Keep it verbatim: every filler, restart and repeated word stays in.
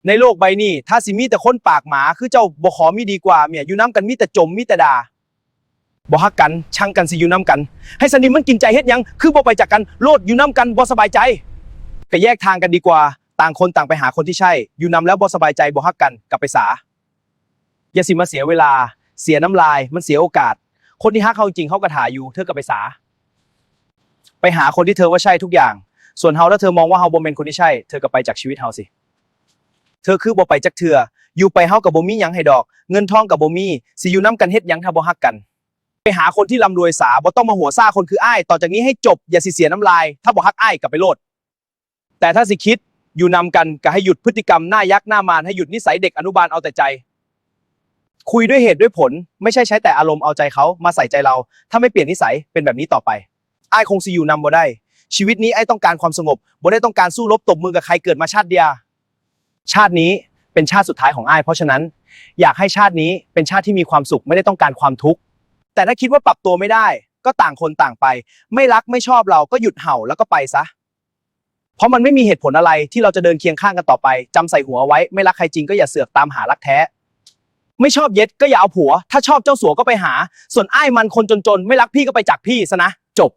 ในโลกใบนี้ ถ้าสิมีแต่คนปากหมา คือเจ้าบ่ขอมีดีกว่าเมีย อยู่นำกันมีแต่จม มีแต่ด่า บ่ฮักกัน ชังกัน สิอยู่นำกัน ให้สนิมมันกินใจเฮ็ดหยัง คือบ่ไปจากกัน โลด อยู่นำกัน บ่สบายใจ ก็แยกทางกันดีกว่า ต่างคนต่างไปหาคนที่ใช่ อยู่นำแล้วบ่สบายใจ บ่ฮักกัน กลับไปสา อย่าสิมาเสียเวลา เสียน้ำลาย มันเสียโอกาส คนที่ฮักเฮาจริง เขาก็ถ่าอยู่ เธอก็ไปสา ไปหาคนที่เธอว่าใช่ทุกอย่าง ส่วนเฮา ถ้าเธอมองว่าเฮาบ่แม่นคนที่ใช่ เธอก็ไปจากชีวิตเฮาสิ เธอคือบ่ไปจักเทื่อ อยู่ไปเฮาก็บ่มีหยังให้ดอก เงินทองก็บ่มี สิอยู่นำกันเฮ็ดหยังถ้าบ่ฮักกัน ไปหาคนที่ร่ำรวยสา บ่ต้องมาหัวซ่าคนคืออ้าย ต่อจากนี้ให้จบ อย่าสิเสียน้ำลาย ถ้าบ่ฮักอ้ายก็ไปโลด แต่ถ้าสิคิด อยู่นำกันก็ให้หยุดพฤติกรรมหน้ายักษ์หน้ามาร ให้หยุดนิสัยเด็กอนุบาลเอาแต่ใจ คุยด้วยเหตุด้วยผล ไม่ใช่ใช้แต่อารมณ์เอาใจเขามาใส่ใจเรา ถ้าไม่เปลี่ยนนิสัยเป็นแบบนี้ต่อไป อ้ายคงสิอยู่นำบ่ได้ ชีวิตนี้อ้ายต้องการความสงบ บ่ได้ต้องการสู้รบตบมือกับใครเกิดมาชาติเดียว ชาตินี้เป็นชาติสุดท้ายของอ้าย เพราะฉะนั้น อยากให้ชาตินี้เป็นชาติที่มีความสุข ไม่ได้ต้องการความทุกข์ แต่ถ้าคิดว่าปรับตัวไม่ได้ ก็ต่างคนต่างไป ไม่รักไม่ชอบเราก็หยุดเห่าแล้วก็ไปซะ เพราะมันไม่มีเหตุผลอะไรที่เราจะเดินเคียงข้างกันต่อไป จำใส่หัวเอาไว้ ไม่รักใครจริงก็อย่าเสือกตามหารักแท้ ไม่ชอบเย็ดก็อย่าเอาผัว ถ้าชอบเจ้าสัวก็ไปหา ส่วนอ้ายมันคนจนๆ ไม่รักพี่ก็ไปจากพี่ซะนะ จบ